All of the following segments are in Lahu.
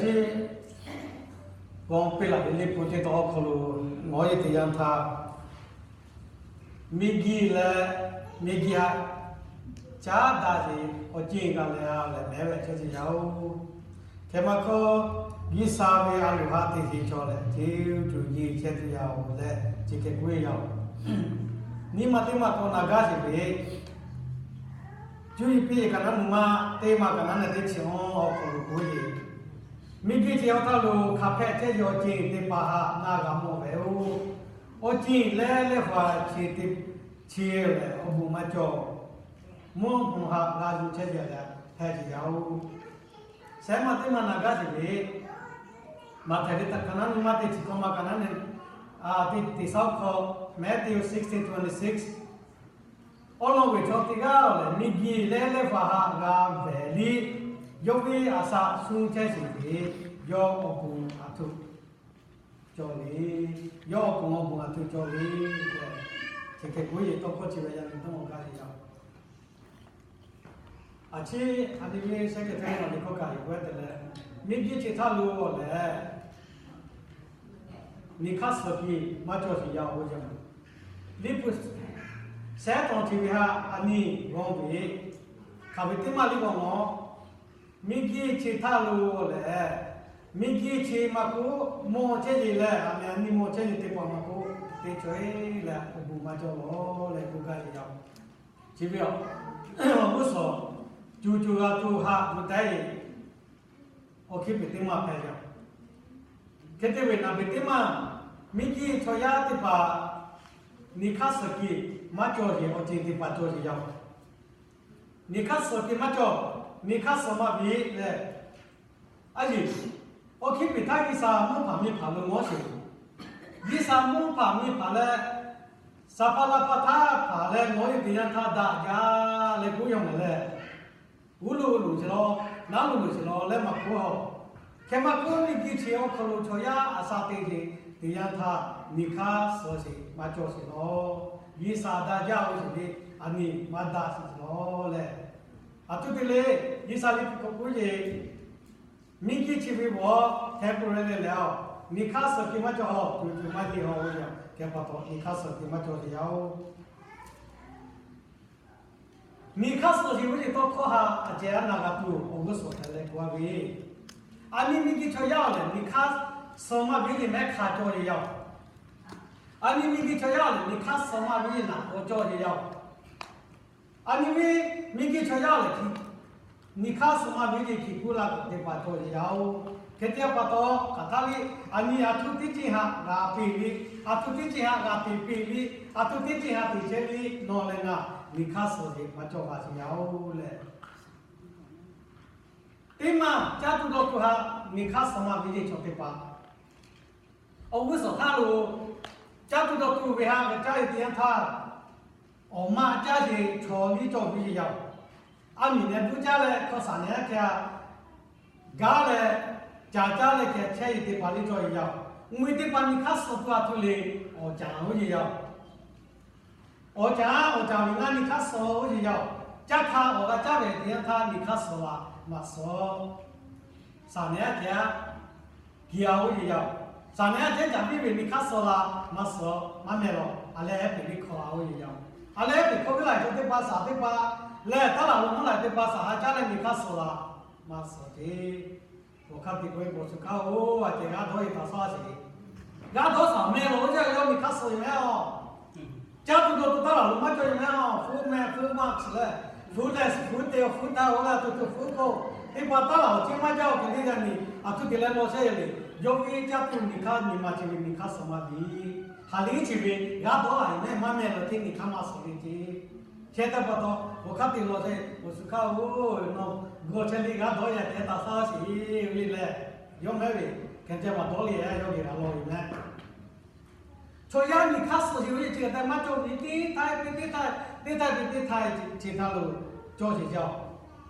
chi, g'aw peˇ laˬ ve liꞈ hpu teˇ tawn awˬ hk'aw lo ngaˬ hui teˇ yanˇ htaˇ, miˬguiˬ leh miˬguiˬ haꞈ caˉ daꞈ ve awˬ ceuˬ g'a leh a leh mehˉ ve chehˇ ce yaˇ oˬ. Hk'e maˇ k'oˆ, G'uiˬsha ve a loˍ haꞈ teꞈ ce cawˬ leh, ce cuˬ nyi chehˇ ce yaˇ oˬ leh chi hk'e k'oˆ ve yaˇ oˬ. Nyi ma teˇ maˬ k'awꞈ na gaˇ sheˍ ve, cuˇ yiˍ piˇ kaꞈ naˉ nu ma, teˇ maˬ kaꞈ naˉ na teˇ chi awˬ hk'aw lo k'oˆ ve, miˬguiˬ chi awˬ htaˇ lo hk'a hpehꞈ chehˇ ve awˬ ceuˬ teˇ hpaˍ haꞈ na g'a mawˬ ve oˬ. Awˬ ceuˬ leh leh hpaˍ chi teˇ chi leh awˬ bon maˇ cawˬ. Mvuhˇ hpawˇ haꞈ g'a yuˬ chehˇ ve leh hpehꞈ ce yaˇ oˬ. Shehˉ maˬ teˇ maˬ na gaˇ sheˍ ve, Maꞈhtehˍ ve htaꞈ kaꞈ naˉ nu ma teˇ chi k'awˇ maˬ kaꞈ naˉ ne, a, teˇ teˇ saˉ hk'aw, Matthew sixteen twenty six. Awˬ lawn ve chaw teˇ g'aˇ lehˬ, miˬguiˬ leh leh hpaˍ haꞈ g'a hpehꞈ liˇ, yawˇ ve a shaꞈ shu chehˇ sheˍ ve, yawˇ awˬ bon aˬ htoꞈ cawˬ le. Yawˇ awˬ bon awˬ bon aˬ htoꞈ cawˬ le tehꞈ, chi hk'e k'oˆ ve tawˇ hkawˇ chi ve yaꞈ nyi dawˇ awˬ gaˇ ve yaˇ oˬ. A ciˉ a nyi ve shehˉ kehˬ htaˇ a nyi hkawˇ kaꞈ yuˬ k'oˆ te leh, miˬguiˬ chi htaˇ lo lehˬ, miˬ hk'aˇ suhˍ kiˬ maˇ cawˬ sheˍ yaˇ oˬ ve yaˇ. Liꞈ hpu shehˉ tawnˍ chi ve haꞈ a nyi g'aw ve, hk'aˬ ve teˇ maˬ liˇ g'aw nawˉ, miˬguiˬ chi htaˇ lo lehˬ, miˬguiˬ chi maˇ k'oˆ, mawˬ chehˇ ve leh a meh a nyi mawˬ chehˇ ve teˇ hpaˍ maˇ k'oˆ, teˇ cawˬ e leh awˬ bon maˇ cawˬ lawˬ leh k'oˆ gaˇ ve yaˇ oˬ. Chi ve a, awˬ g'uˇ suhˍ, cuˬ cuˬ g'a tuˬ haꞈ tuˬ tehꞈ, awˬ hkiˇ peˍ teˇ maˬ hpehꞈ ve. Hk'e te ve naˍ beˍ teˇ maˬ, miˬguiˬ chaw yaˇ teˇ hpaˍ, miˬ hk'aˇ suhˍ kiˬ maˇ cawˬ sheˍ, awˬ ceuˬ teˇ hpaˍ cawˬ sheˍ yaˇ oˬ. Miˬ hk'aˇ suhˍ kiˬ maˇ cawˬ, miˬ hk'aˇ suhˍ maˇ ve leh, a yeˬ, awˬ hkiˇ peˍ htaˇ G'uiˬsha mvuhˇ hpaˍ miˬ hpaˍ lo mawˬ sheˍ. G'uiˬsha mvuhˇ hpaˍ miˬ hpaˍ leh, saˍ hpaˇ laˇ hpaˇ htaˇ hpaˍ leh nawˬ yeˬ teˇ yanˇ htaˇ daꞈ jaˇ leh k'oˆ yaw mehˍ leh, uˉ lo loˬ sheˍ law, naˉ lo loˬ sheˍ law leh maˇ k'oˆ a. Hk'e maˇ k'oˆ, miˬguiˬ chi awˬ hk'aw lo chaw yaˇ a sha te ve teˇ yanˇ htaˇ miˬ hk'aˇ suhˍ sheˍ maˇ cawˬ sheˍ law. G'uiˬsha daꞈ jaˇ ve sheˍ ve, a nyi maˇ daꞈ sheˍ law leh, aˬ htoꞈ te le, G'uiˬsha liꞈ hpu hk'aw k'oˆ ve, miˬguiˬ chi ve awˬ temporary leh leh a, miˬ hk'aˇ suhˍ kiˬ maˇ cawˬ a, tuˬ tuˬ maˇ heˆ a ve yaˇ. Hk'e pa taw miˬ hk'aˇ suhˍ kiˬ maˇ cawˬ sheˍ yaˇ oˬ. Miˬ hk'aˇ suhˍ sheˍ ve teˇ tawˇ hkawˇ haꞈ a ceh a naˬ g'a tuˬ awˬ g'uˇ suhˍ hpehꞈ leh k'oˆ a ve, a nyi miˬguiˬ chaw yaˇ lehˬ miˬ hk'aˇ suhˍ maˇ ve leh mehˉ hk'a cawˬ sheˍ yaˇ oˬ. A nyi miˬguiˬ chaw yaˇ lehˬ miˬ hk'aˇ suhˍ maˇ ve leh naˬ k'aw cawˬ sheˍ yaˇ oˬ. A nyi ve miˬguiˬ chaw yaˇ lehˬ, miˬ hk'aˇ suhˍ maˇ ve leh hkiˬ kuˆ laˇ k'awꞈ teˇ hpaˍ cawˬ sheˍ yaˇ oˬ. Hk'e te pa taw, hk'aˬ htaˇ le, a nyi aˬ htoꞈ teˇ ceuˬ haꞈ g'a peꞈ ve, aˬ htoꞈ teˇ ceuˬ haꞈ g'a peꞈ peꞈ ve, aˬ htoꞈ teˇ ceuˬ haꞈ teꞈ chehˇ ve nawˬ leh ngaˬ miˬ hk'aˇ suhˍ sheˍ maˇ cawˬ g'a sheˍ yaˇ oˬ leh, teˇ maˬ caˇ tuˬ dawˬ tuˬ haꞈ miˬ hk'aˇ suhˍ maˇ ve leh chaw teˇ hpaˍ awˬ g'uˇ suhˍ htaˇ lo caˇ tuˬ dawˬ tuˬ ve haꞈ g'a caˇ ve teˇ yanˇ htaˇ, awˬ maˇ caˇ sheˍ chaw liˇ cawˬ ve sheˍ yaˇ oˬ. A miˬ neh tuˉ caˇ leh hk'aw shaˍ nehˬ aˉ hkeh a gaˇ leh, caˍ caˇ leh hkeh chehˇ ve teˇ hpaˍ liˇ cawˬ ve yaˇ oˬ. Mvuhˇ miˬ teˇ hpaˍ miˬ hk'aˇ suhˍ tuˬ a tuˬ le, awˬ caˍ oˇ ve yaˇ oˬ. Awˬ caˍ, awˬ caˍ ve ngaˇ miˬ hk'aˇ suhˍ oˇ ve yaˇ oˬ. Caˇ hk'a awˬ g'a caˇ ve teˇ yanˇ htaˇ miˬ hk'aˇ suhˍ la maˇ suhˍ. Shaˍ nehˬ aˉ hkeh a kiˬ a oˇ ve yaˇ oˬ. Shaˍ nehˬ aˉ hkeh caˍ piˇ ve miˬ hk'aˇ suhˍ la maˇ suhˍ, maˇ meh lawˬ. A leh ehˉ peꞈ liˇ hk'aw la oˇ ve yaˇ oˬ. A leh ehˉ peꞈ hk'aw ve la chaw teˇ hpaˍ shaˍ teˇ hpaˍ leh taˇ laˬ lo mvuhˇ la teˇ hpaˍ shaˍ ha caˇ leh miˬ hk'aˇ suhˍ la maˇ suhˍ ce. Awˬ hk'aˇ te k'o, awˬ shuˍ hkaˇ oˬ, a ceh g'aˇ dawˇ e taˍ saˉ sheˍ. G'aˇ dawˇ shaˍ meh lawˬ oˇ jaˇ ve yaˇ miˬ hk'aˇ suhˍ e meh a. Caˇ tuˬ dawˬ tuˬ taˇ laˬ lo maˇ cawˬ e meh a. Hpu meh hpu maˇ chi leh, hpu leh hpu te hpu taˇ oˇ leh tuˬ tuˬ hpu k'o, teˇ hpaˍ taˇ laˬ awˬ ceh maˇ jaˇ oˬ hk'e le yaˇ miˬ aˬ htoꞈ te leh lawˬ chehˇ ve le. Yawˇ ve caˇ tuˬ miˬ hk'aˇ miˬ ma chi ve miˬ hk'aˇ suhˍ maˇ ve, haˍ liˇ chi ve g'aˇ dawˇ laˬ e meh maˇ meh lawˬ ce miˬ hk'aˇ maˇ suhˍ le ce. Chehˇ taˇ pa taw, awˬ hk'aˇ te lawˬ chehˇ, awˬ shuˍ hkaˇ oˬ, nawˬ g'aw chehˇ le g'aˇ dawˇ yaˇ ceh taˍ saˉ sheˍ ve leh, yawˇ mehˉ ve hkeh ceh maˇ dawˇ le, yawˇ geh g'a lawˬ ve meh. Chaw yaˇ miˬ hk'aˇ suhˍ sheˍ ve chi hk'e te maˇ cawˬ ve teˇ htaiˇ ve teˇ htaiˇ, teˇ htaiˇ ve teˇ htaiˇ chi htaˇ lo cawˬ sheˍ jaˇ oˬ.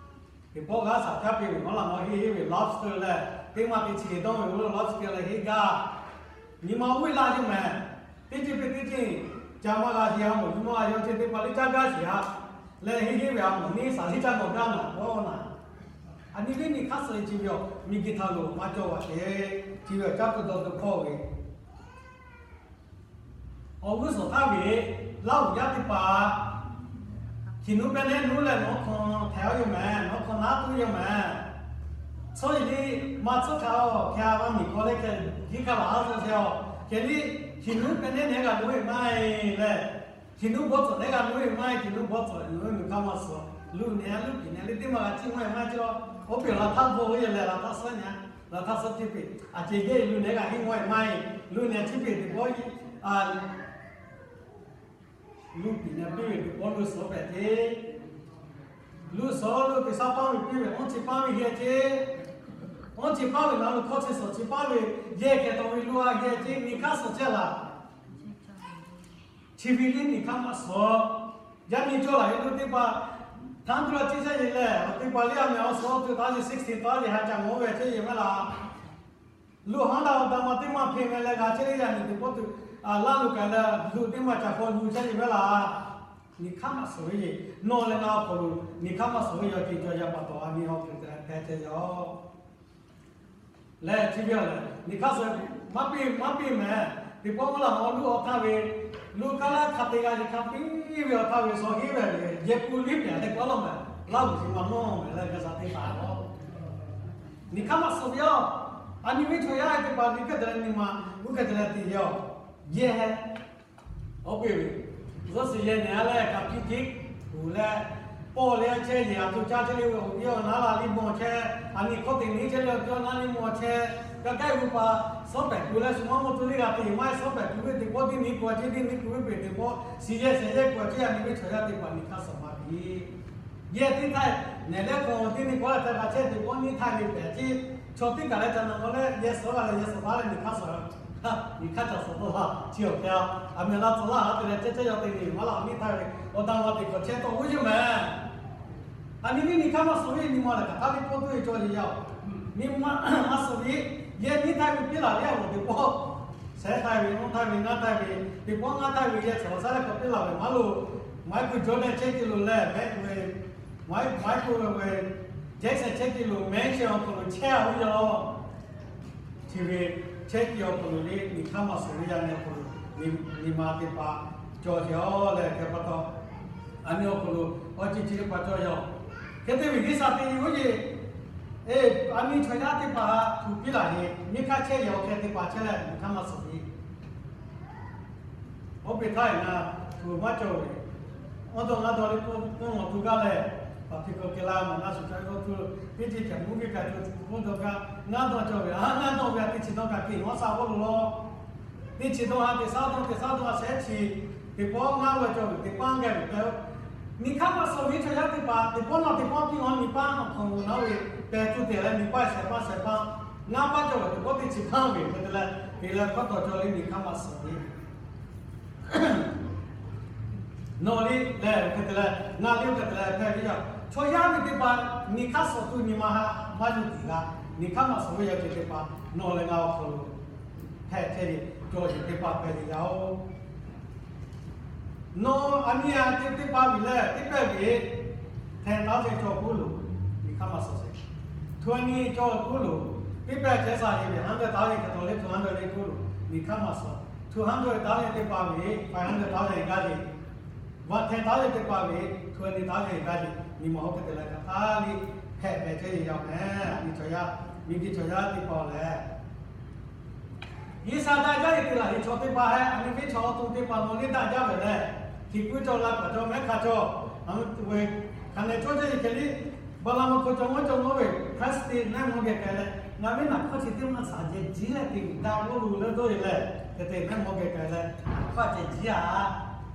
Teˇ pawˆ g'aˇ shaˍ caˇ piˇ ve awˬ lawn maˇ heˆ heˆ ve lobster leh, teˇ maˇ teˇ chi dawˇ ve lobster leh heˆ gaˇ. Nyi ma uˉ laˇ yeˬ meh. Teˇ ceuˬ ve teˇ ceuˬ ca maˇ g'a sheˍ a mawˬ, nyi ma a yaw ceh teˇ hpaˍ liˇ caˇ gaˇ sheˍ a. Leh heˆ heˆ ve a mawˬ neˇ shaˍ liˇ caˇ mawˬ gaˇ naˍ k'awꞈ naˍ. A nyi ve nyi hk'aˇ suh e chi ve awˬ miˬguiˬ htaꞈ loˬ maˇ cawˬ a ce, chi ve awˬ caˇ tuˬ dawˇ tuˬ hpawˇ ve awˬ g'uˇ suhˍ htaˇ ve Laˇ huˍ yaˇ teˇ hpaˍ, hkiˬ nuˉ pehˇ nehˉ nuˉ leh nawˉ hk'aw htehꞈ aˉ yoˬ mehˍ, nawˉ hk'aw naˉ tuˉ yoˬ mehˍ. Tcuhˇ yiˍ liˇ maˇ tcuhˇ hk'a-o, hk'e a maˇ miˬ hk'aw leh hk'e hiˉ hk'a laˬ a suh ce-o. Hk'e liˇ hkiˬ nuˉ pehˇ nehˉ nehˉ g'a nuˉ ve maˇ heˆ leh, hkiˬ nuˉ bawˇ tcuhꞈ nehˉ g'a nuˉ ve maˇ heˆ, hkiˬ nuˉ bawˇ tcuhꞈ nuˉ ve miˬ hk'aˇ maˇ suh. Luˇ nehˉ luˇ piˍ nehˉ leh teˇ maˬ g'a ciˇ maˇ heˆ maˇ heˆ ce la. Oˇ peˬ laˬ htaˇ bvuhˇ ve yoˬ leh laˬ htaˇ suhˉ nyi a, laˬ htaˇ suhˉ tiˇ peꞈ. A ce geh luˇ nehˉ g'a hiˉ maˇ heˆ maˇ heˆ, luˇ nehˉ tiˇ peꞈ teꞈ pawˆ, luˇ piˍ nehˉ piˇ ve teꞈ pawˆ luˇ suhˉ pehꞈ ce. Luˇ suhˉ luˇ teꞈ shaˉ paˇ ve piˇ ve awˇ chi paˇ ve geh ce. Awˇ chi paˇ ve na lo hkawˇ chi suhˍ chi paˇ ve geh kehˬ tawˬ ve luˇ a geh ce, miˬ hk'aˇ suhˍ chehˇ laˬ. Chi ve liˇ miˬ hk'aˇ maˇ suhˍ. Yaˇ nyi cawˇ laˬ ve teˇ hpaˍ, htaˇ tuˬ la ciˇ chehˇ ve lehˬ, teˇ hpaˍ liˇ a mehˍ awˬ suhˍ awˬ tuˬ taˍ ve sixteen taˍ ve ha ca mawˬ ve chehˇ ve maˇ laˬ. Luˇ haˉ daꞈ awˬ daꞈ ma teˇ maˇ hpeꞈ meh leh g'a chehˇ ve yaˇ nyi teꞈ pawˆ tuˬ, laˇ lo kaꞈ leh luˇ teˇ maˇ ca k'aw luˇ chehˇ ve maˇ laˬ. Miˬ hk'aˇ maˇ suhˍ ve yoˬ. Nawˬ leh ngaˬ awˬ hk'aw lo miˬ hk'aˇ maˇ suhˍ ve yoˬ. Teˇ cawˬ yaˇ pa taw a nyi awˬ hk'e te hpehꞈ chehˇ ve yoˬ. Leh chi ve a lehˬ, miˬ hk'aˇ suhˍ maˇ piˇ maˇ piˇ mehˍ. Teˇ pawˆ maˇ laˬ awˬ luˇ awˬ htaˇ ve, luˇ kaˇ laˇ hk'a te g'a ve hk'a piˇ ve awˬ htaˇ ve suh heˆ ve, yehˬ pun liˇ pehˍ leh k'aw lawˬ mehˍ. Laˇ g'uˬ chi ma mawˬ mehˍ leh g'a shaˍ teˇ hpaˍ-oˬ. Miˬ hk'aˇ maˇ suhˍ ve yoˬ. A nyi ve chaw yaˇ teˇ hpaˍ nyi hk'e te leh nyi ma g'uˇ hk'e te leh te ve yoˬ. Yehˬ hehꞈ, oˇ peˬ ve, zuhˆ shiˍ yehˬ nehˬ a leh kaꞈ piˇ tiˉ kuˬ leh, pawˆ leh chehˇ yehˬ a to caˇ chehˇ le ve awˬ viˉ awˬ naˉ la liˇ mawˬ chehˇ, a nyi hkawˇ teꞈ nyi chehˇ le awˬ viˉ awˬ naˉ liˇ mawˬ chehˇ, ka kaˉ g'uˇ pa suhˉ pehˍ kuˬ leh shu maˇ mawˬ tuˬ le g'a te maˇ heˆ. Suhˉ pehˍ kuˬ ve teˇ pawˆ teˇ nyi kuˬ a ce, teˇ nyi kuˬ ve peˬ teˇ pawˆ, shiˍ yehˬ shehˍ yehˬ kuˬ a ce, a nyi ve chaw yaˇ teˇ hpaˍ miˬ hk'aˇ suhˍ maˇ piˇ. Yehˬ teˇ htaˇ nehˬ leh hk'aw teˇ nyi k'awˉ leh htaˇ g'a chehˇ teˇ pawˆ nyi htaˇ ve pehˍ ce, chaw teˇ kaˬ leh ca na k'awꞈ leh yehˬ suhˍ g'a leh yehˬ suhˍ baˬ leh miˬ hk'aˇ suhˍ, miˬ hk'aˇ ca suhˍ tawˆ la chi awˬ hk'e a, a meh laˇ tcuh laˇ a te leh chehˇ chehˇ yaw te nyi maˇ laˇ miˇ htaˇ ve awˬ daꞈ ma teꞈ k'awꞈ chehˇ tawˆ g'uˇ yeˬ mehˍ. A nyi ve miˬ hk'aˇ maˇ suhˍ ve nyi ma lehˬ hk'aˬ htaˇ ve pawˆ tuˬ ve cawˇ yeˬ yaˇ-oˬ. Miˬ hk'aˇ maˇ suhˍ ve yehˬ nyi htaˇ ve piˇ laˬ ve awˬ teꞈ pawˆ, shehˉ htaˇ ve, awˇ htaˇ ve, ngaˇ htaˇ ve, teˇ pawˆ ngaˇ htaˇ ve yehˬ suhˍ awˬ shaˉ leh k'awꞈ piˇ laˬ ve maˇ loˬ. Maˇ heˆ k'o Jordan chehˇ ti loˬ leh, maˇ heˆ k'o, maˇ heˆ k'o ve Jackson chehˇ ti loˬ, mansion awˬ hk'aw lo chehˇ a ve yoˬ. Chi ve chehˇ ti awˬ hk'aw lo le miˬ hk'aˇ maˇ suhˍ ve yaˇ nyi awˬ hk'aw lo nyi ma teˇ hpaˍ cawˬ sheˍ-oˬ leh hk'e pa taw, a nyi awˬ hk'aw lo awˬ ceuˬ chi teˇ hpaˍ cawˬ yaˇ-oˬ. Hk'e te ve G'uiˬsha te ve oˇ yeˬ, a nyi chaw yaˇ teˇ hpaˍ htaꞈ hpu piˇ laˬ ve, nyi hk'aˇ chehˇ yehˬ awˬ hk'e teˇ hpaˍ chehˇ leh miˬ hk'aˇ maˇ suhˍ ve Oˇ peˬ htaˇ eˬ na, tuˬ maˇ cawˬ ve, awˬ dawˇ ngaˇ dawˇ le k'oˆ nawˬ tuˬ gaˇ leh, paˍ hpiˇ k'o kehˬ la maˬ na shuˍ caˇ ve k'oˆ tuˬ, teˇ ceuˬ caꞈ mvuhˇ ve kaꞈ cawˬ tuˬ k'oˆ dawˇ gaˇ, ngaˇ dawˇ cawˬ ve, a ngaˇ dawˇ ve a teˇ chi dawˇ kaꞈ kehˬ nawˉ sha g'awˇ lo law. Teˇ chi dawˇ ha teꞈ shaˉ dawˇ teꞈ shaˉ dawˇ a shehˉ chi, teˇ pawˆ ngaˇ g'awˇ cawˬ ve teˇ pawˆ gaˇ ve pehˬ-oˬ. Miˬ hk'aˇ maˇ suhˍ ve chaw yaˇ teˇ hpaˍ teˇ pawˆ nawˬ teˇ pawˆ piˇ-a miˬ paˇ awˬ hk'aw lo na ve pehˬ tuˬ te leh miˬ paˇ shehˍ paˇ shehˍ paˇ ngaˇ paˇ cawˬ ve teˇ pawˆ teˇ chi hpaˇ ve hk'e te leh, te leh hkawˇ tawˬ cawˬ le miˬ hk'aˇ maˇ suhˍ ve Nawˬ liˇ lehˬ, hk'e te leh, ngaˬ liˇ hk'e te leh hpehꞈ ve yoˬ. Chaw yaˇ ve teˇ hpaˍ miˬ hk'aˇ suhˍ tuˬ nyi ma haꞈ maˇ yuˬ tiˍ g'a. Miˬ hk'aˇ maˇ suhˍ ve yaˇ ceuˬ teˇ hpaˍ nawˬ leh ngaˬ awˬ hk'aw lo hpehꞈ chehˇ ve, cawˬ ve teˇ hpaˍ hpehꞈ ve yoˬ. Nawˬ a nyi a te teˇ hpaˍ ve lehˬ, teˇ hpehꞈ ve hpehꞈ taˉ ve cawˬ k'oˆ loˬ, miˬ hk'aˇ maˇ suhˍ sheˍ. Htu a nyi cawˬ k'oˆ loˬ, teˇ hpehꞈ chehˇ sha ve hk'e te taˉ ve hk'e taw le htu a nyi le k'oˆ loˬ, miˬ hk'aˇ maˇ suhˍ. Htu a nyi taˉ ve teˇ hpaˍ ve, hpehꞈ taˉ ve gaˇ ve, vaꞈ hpehꞈ taˉ ve teˇ hpaˍ ve, htu a nyi taˉ ve gaˇ ve, miˬ ma oˇ hk'e te leh kaꞈ taˇ liˇ hpehꞈ hpehꞈ chehˇ ve yoˬ mehˍ. A nyi chaw yaˇ, miˬ guiˬ chaw yaˇ teˇ hpaˍ lehˬ, G'uiˬsha daꞈ jaˇ ve te laˬ ve chaw teˇ hpaˍ hehꞈ, a nyi ve chaw awˬ to teˇ hpaˍ nawˬ liˇ daꞈ jaˇ ve lehˬ, hkiˬ kuiˬ cawˬ la kaꞈ cawˬ mehˉ hk'a cawˬ, a nyi ve hk'aˬ nehˬ cawˇ jaˇ ve hk'e liˇ, Baˍlaˍmaꞈ hk'aw cawˬ mawˇ cawˬ mawˇ ve president naˆ mawˇ geh k'ai leh, ngaˬ ve naˬ hk'aˇ chi teˇ maˇ shaˍ jehˬ jiˇ leh te daꞈ g'awˇ lo leuˉ dawˇ e leh, hk'e te naˆ mawˇ geh k'ai leh, naˬ hk'aˇ ceh jiˇ a,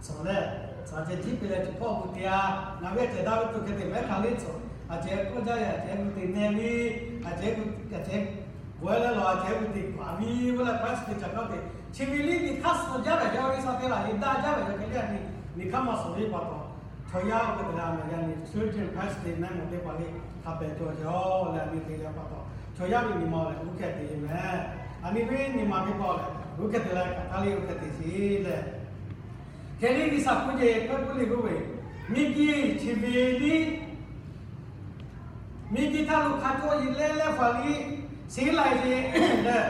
tcuhˍ leh, shaˍ jehˬ jiˇ piˇ leh tuˬ hpawˇ gu te a, ngaˬ ve ceh daꞈ ve tuˬ hk'e te mehˉ hk'a liˇ tcuhˍ, a ceh k'oˆ jaˇ ve a ceh gu te neh ve, a ceh gu, a ceh gu leh lawˬ a ceh gu te kaꞈ ve, g'uˇ leh president caꞈ kawˇ te, chi ve liˇ miˬ hk'aˇ suhˍ jaˇ ve yaˇ ve sha te laˬ ve daꞈ jaˇ ve yaˇ hk'e liˇ a nyi, miˬ hk'aˇ maˇ suhˍ ve pa taw, chaw yaˇ oˇ hk'e te leh a mehˍ yaˇ nyi surgeon president naˆ mawˇ teˇ hpaˍ liˇ hk'a pehˍ cawˬ jaˇ-oˬ leh a nyi te yaˇ pa taw, chaw yaˇ ve nyi ma lehˬ oˇ hk'e te ve mehˍ. A nyi ve nyi ma teˇ hpaˍ lehˬ oˇ hk'e te leh kaꞈ taˇ liˇ oˇ hk'e te sheˍ lehˬ, hk'e liˇ G'uiˬsha hk'oˆ ce hk'e k'oˆ liˇ k'oˆ ve, miˬ guiˬ chi ve liˇ Miˬguiˬ htaˇ lo hk'a cawˇ yeˬ leh leh faˍ liˇ, shiˍ laˬ yeˬ leh,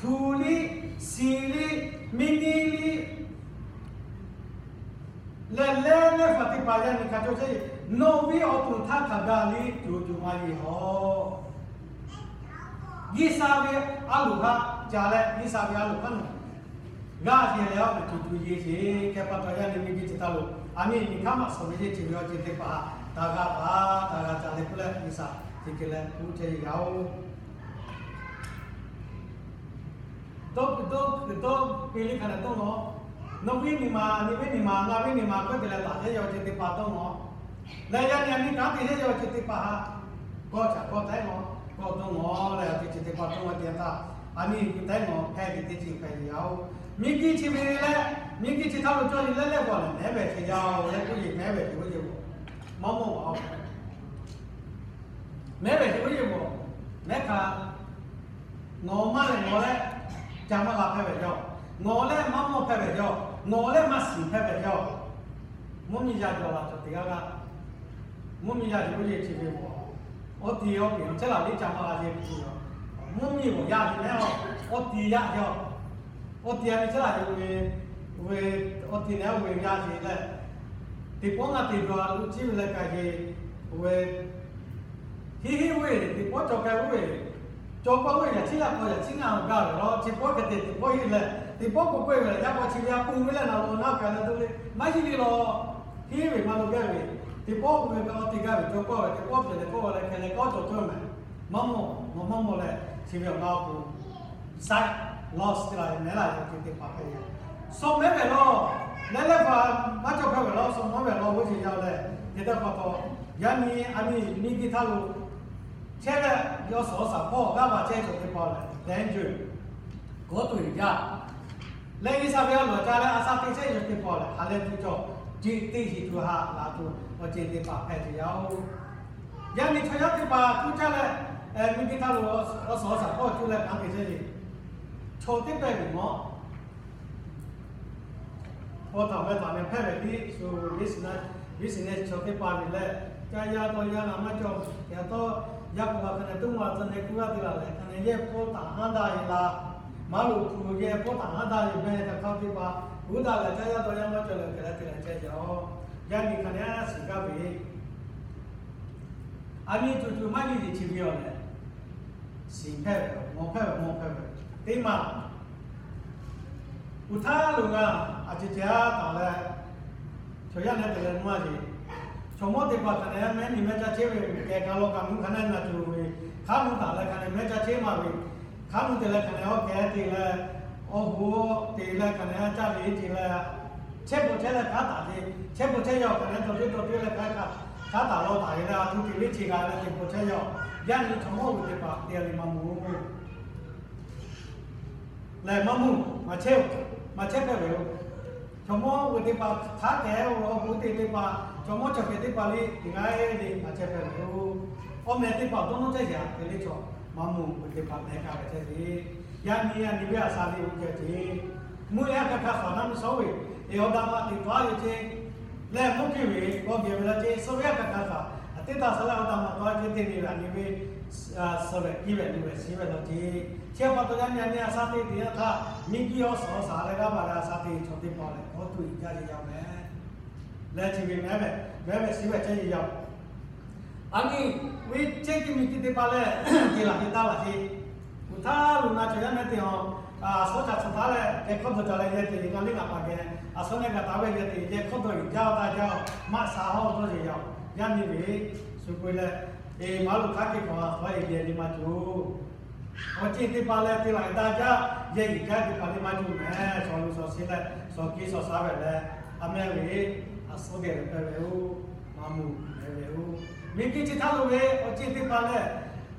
hpu liˇ, shiˍ liˇ, miˇ niˇ liˇ leh leh leh faˍ teˇ hpaˍ yaˇ nyi hk'a cawˇ chehˇ yeˬ. Nawˬ ve awˬ to htaˇ hk'aˬ gaˬ liˇ co co maˇ yeˬ hawˬ. G'uiˬsha ve a loˍ htaꞈ ca leh, G'uiˬsha ve a loˍ hk'aˇ nawˬ g'a yeˬ leh, awˬ hk'aw co co yeˬ sheˍ. Hk'e pa taw yaˇ nyi miˬguiˬ chi htaˇ lo, a miˇ miˬ hk'aˇ maˇ shawˍ ve yeˬ chi ve awˬ ceuˬ teˇ hpaˍ htaꞈ g'a paˍ htaꞈ g'a ca leh k'oˆ leh G'uiˬsha chi hk'e leh k'oˆ chehˇ yeˬ yaˇ oˬ. Dawˇ kuiˬ dawˇ kuiˬ dawˇ piˇ liˇ hk'a leh dawˇ lawˬ. Nawˬ ve nyi ma, nyi ve nyi ma, ngaˬ ve nyi ma k'oˆ te leh taꞈ chehˇ yaˇ awˬ ceuˬ teˇ hpaˍ dawˇ lawˬ. Leh yaˇ nyi a nyi kanˉ te chehˇ yaˇ awˬ ceuˬ teˇ hpaˍ htaꞈ kawˇ caꞈ kawˇ taiˉ lawˬ, kawˇ dawˇ lawˬ leh awˬ ceuˬ chi teˇ hpaˍ dawˇ lawˬ te htaˇ, a nyi kuiˬ taiˉ lawˬ hpehˇ ve teˇ ceuˬ hpehꞈ ve yaˇ oˬ. Miˬguiˬ chi ve leh, miˬguiˬ chi htaˇ lo cawˇ yeˬ leh leh g'awˬ leh mehˉ vehˬ sheˍ yaˇ oˬ leh k'oˆ yeˬ mehˉ vehˬ teˇ g'aˇ yeˬ mawˇ mawˇ a mehˉ vehˬ teˇ g'aˇ yeˬ mawˬ mehˉ hk'a Nawˬ maˇ lehˬ nawˬ leh ca maˇ g'a hpehˇ ve yaˇ, nawˬ leh maˇ mawˇ hpehˇ ve yaˇ, nawˬ leh maˇ shiˍ hpehˇ ve yaˇ. Mvuhˇ miˬ yaˇ cawˬ la cawˬ teˇ g'aˇ g'aˇ, mvuhˇ miˬ yaˇ cawˬ ve yeˬ chi ve mawˬ, awˬ ti awˬ pehˍ awˬ chehˇ laˬ liˇ ca maˇ g'a sheˍ ve yoˬ. Mvuhˇ miˬ awˬ yaˇ ve mehˉ awˬ, awˬ ti yaˇ ve awˬ, awˬ ti a ve chehˇ laˬ ve, ve awˬ ti leh oˇ ve yaˇ ve leh, teˇ pawˆ ngaˬ te jaw a lo ciˇ ve leh kaꞈ yeˬ, oˇ ve Hiˉ hiˉ ve teˇ pawˆ cawˬ k'ai oˇ ve, cawˬ k'ai oˇ ve yaꞈ ciˉ yaˇ k'aw yaꞈ ciˉ ngaˇ g'a ve lawˬ. Chi pawˆ hk'e te teˇ pawˆ hiˉ leh, teˇ pawˆ k'oˆ k'oˆ ve yaꞈ k'aw chi ve a pun ve leh naˬ lo naˇ k'ai leh to le, maˇ hiˉ le lawˬ. Hiˉ ve maˇ lo gaˇ ve, teˇ pawˆ k'oˆ ve kaꞈ awˬ te gaˇ ve cawˬ k'ai ve, teˇ pawˆ pehˬ leh k'oˆ ve leh hk'e leh k'awꞈ cawˬ cawˬ mehˍ. Maˇ mawˇ, nawˬ maˇ mawˇ leh chi ve awˬ na awˬ pon saiˉ lawˬ suh la ve mehˉ laˬ ve awˬ ceuˬ teˇ hpaˍ hpehꞈ ve. Suh mehˉ ve lawˬ, leh leh hpaˍ maˇ cawˬ hpehˇ ve lawˬ, suh mawˇ ve lawˬ ve chi yaˇ leh, hk'e te pa taw, yaˇ nyi a nyi miˬguiˬ htaˇ lo chehˇ leh, yawˇ suhˍ awˬ shaˍ hpawˇ g'aˇ va chehˇ cawˬ teˇ hpaˍ lehˬ, danger, kawˉ tuˬ uiˍ jaˇ. Leh G'uiˬsha ve a loˍ ca leh a sha te chehˇ cawˬ teˇ hpaˍ lehˬ, ha leh tuˬ cawˬ, jiꞈ teˇ hiˍ tuˬ ha laˬ tuˬ awˬ ceuˬ teˇ hpaˍ hpehꞈ ve yaˇ oˬ. Yaˇ nyi chaw yaˇ teˇ hpaˍ tuˉ caˇ leh, miˬguiˬ htaˇ lo awˬ suhˍ awˬ shaˍ hpawˇ cuˇ leh kanˉ te chehˇ ve, chaw teˇ pehˍ ve mawˬ Paw htaꞈ meh htaꞈ meh hpehˇ ve tiˉ shu business, business chaw teˇ hpaˍ ve leh, ca yaˇ taw yaˇ naˬ maˇ cawˬ. Yaꞈ taw, yaˇ k'o la hk'a neh tuˉ maˇ tcuh neh kuˇ g'aˇ te la leh hk'a neh yehˇ hpawˇ htaꞈ haˉ daꞈ ve la, maˇ loˍ hpu yehˇ hpawˇ htaꞈ haˉ daꞈ ve meh htaꞈ hk'a teˇ hpaˍ uˉ daꞈ leh ca yaˇ taw yaˇ maˇ cawˬ leh hk'e leh te leh ceh yaˇ oˬ. Yaˇ nyi hk'a neh a shiˍ gaˇ ve, a nyi tuˬ tuˬ maˇ nyi yeˬ chi ve awˬ lehˬ, shiˍ hpehˇ ve, mawˬ hpehˇ ve, mawˇ hpehˇ ve, teˇ maˬ uˬ htaˇ lo g'a, a ceh ceh a taˍ leh, chaw yaˇ nehˉ te leh maˇ yeˬ. Chaw mawˇ teˇ hpaˍ hk'a neh mehˉ nyi mehˉ caˇ chehˇ ve, kehˬ kaˬ lawˬ kaꞈ mvuhˇ hk'a neh na tuˬ ve, hk'aˉ nuˇ taˍ leh hk'a neh mehˉ caˇ chehˇ maˇ ve, hk'aˉ nuˇ te leh hk'a neh awˬ kehˬ te leh, awˬ hoꞈ te leh hk'a neh caˇ ve te leh, chehˇ pawˬ chehˇ leh hk'aˉ taˍ ve, chehˇ pawˬ chehˇ yaˇ hk'a neh tawˬ teˇ tawˬ teˇ leh hk'aˉ htaꞈ taˍ lawˬ taˍ ve leh a tuˬ te ve chi g'a leh te pawˬ chehˇ yaˇ, yaˇ nyi chaw mawˇ ve teˇ hpaˍ te leh maˇ mawˬ lehˬ maˇ mawˬ, maˇ chehˇ, maˇ chehˇ hpehˇ ve yoˬ. Chaw mawˇ ve teˇ hpaˍ hk'aˉ kehˬ ve awˬ hoꞈ te teˇ hpaˍ, chaw mawˇ chaw kehˬ teˇ hpaˍ le teˇ g'aˇ le maˇ chehˇ hpehˇ ve yoˬ. Awˬ meh teˇ hpaˍ dawˇ nawˇ chehˇ yaꞈ hk'e le chaw maˇ mawˬ ve teˇ hpaˍ mehˉ kaˇ ve chehˇ ve, yaˇ nyi a nyi ve a sha le oˇ ceh ce. Mvuhˇ yaˇ hk'aˬ hk'aˬ hk'aˬ naˇ mi shawˉ ve, eˬ awˬ daꞈ ma teꞈ taˉ ve ce leh mvuhˇ piˇ ve k'awꞈ geh ve la ce. Suh ve yaˇ hk'aˬ hk'aˬ hk'aˬ a teˇ htaˇ suh leh awˬ daꞈ ma taw ce te ve a nyi ve suh ve piˇ ve lu ve shiˍ ve la ce. Chi pa taw yaˇ nyi a nyi a sha te teꞈ yaˇ htaˇ, miˬguiˬ awˬ suhˍ awˬ shaˍ leh g'aˇ va leh a sha te chaw teˇ hpaˍ lehˬ kawˉ tuˬ uiˍ jaˇ ve yaˇ meh. Leh chi ve mehˉ ve, mehˉ ve shiˍ ve chehˇ ve yaˇ Aˬ nyi ve chehˇ kuiˬ miˬ kuiˬ teˇ hpaˍ lehˬ, te laˬ te taˇ laˬ ce. Uˬ htaˇ lo na cawˬ yaˇ nehˉ te a, a suhˉ ca tcuh taˉ leh, yehˬ hkawˇ dawˬ ca leh yehˬ te, ngaˬ liˇ ngaˬ paˍ geh a suhˉ nehˉ g'a taˍ ve yehˬ te, yehˬ hkawˇ dawˬ uiˍ jaˇ taˇ jaˇ, maˇ sha hawˇ dawˇ yeˬ yaˇ. Yaˇ nyi ve shu k'oˆ leh, eˬ, maˇ lo hk'aˉ kehˬ k'awꞈ a k'awꞈ e yehˬ nyi ma tuˬ awˬ ceuˬ teˇ hpaˍ lehˬ, te laˬ daˇ jaˇ, yehˬ uiˍ jaˇ teˇ hpaˍ le maˇ cawˬ mehˍ. Shawˍ lo shawˍ shiˍ leh shawˍ kiˇ shawˍ shaˍ ve leh, a mehˇ ve a suhˉ geh ve hpehꞈ ve yoˬ. Maˇ mawˬ hpehꞈ ve yoˬ. Miˬ guiˬ chi htaˇ lo ve awˬ ceuˬ teˇ hpaˍ lehˬ,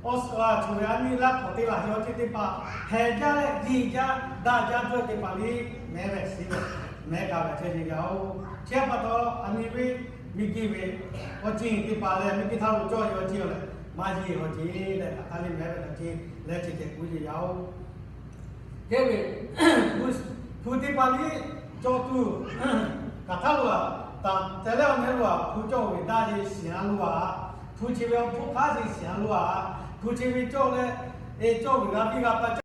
awˬ suhˍ a cawˬ ve a nyi laˇ k'awꞈ te laˬ ve awˬ ceuˬ teˇ hpaˍ hpehꞈ jaˇ leh, yeˬ jaˇ, daꞈ jaˇ dawˇ teˇ hpaˍ le, mehˉ ve shiˍ ve, mehˉ kaˇ ve chehˇ ve yaˇ oˬ. Chi htaꞈ pa taw, a nyi ve miˬ guiˬ ve awˬ ceuˬ teˇ hpaˍ lehˬ, miˬ guiˬ htaˇ lo cawˇ ve awˬ ceuˬ lehˬ, maˇ yeˬ awˬ ceuˬ leh hk'aˬ hk'e le mehˉ ve awˬ ceuˬ leh ceh ceh k'oˆ ve yaˇ oˬ. Hk'e ve, hpu teˇ hpaˍ liˇ cawˬ tuˬ, hk'aˬ htaˇ lo a, taˍ te leh awˬ nehˉ lo a, hpu cawˇ ve daꞈ ve shiˍ a lo a, Hpu chi ve awˬ hpfuhˇ hk'aˉ sheˍ shiˍ a lo a, hpu chi ve cawˇ leh, e cawˇ vuiˬ g'a piˇ g'a pa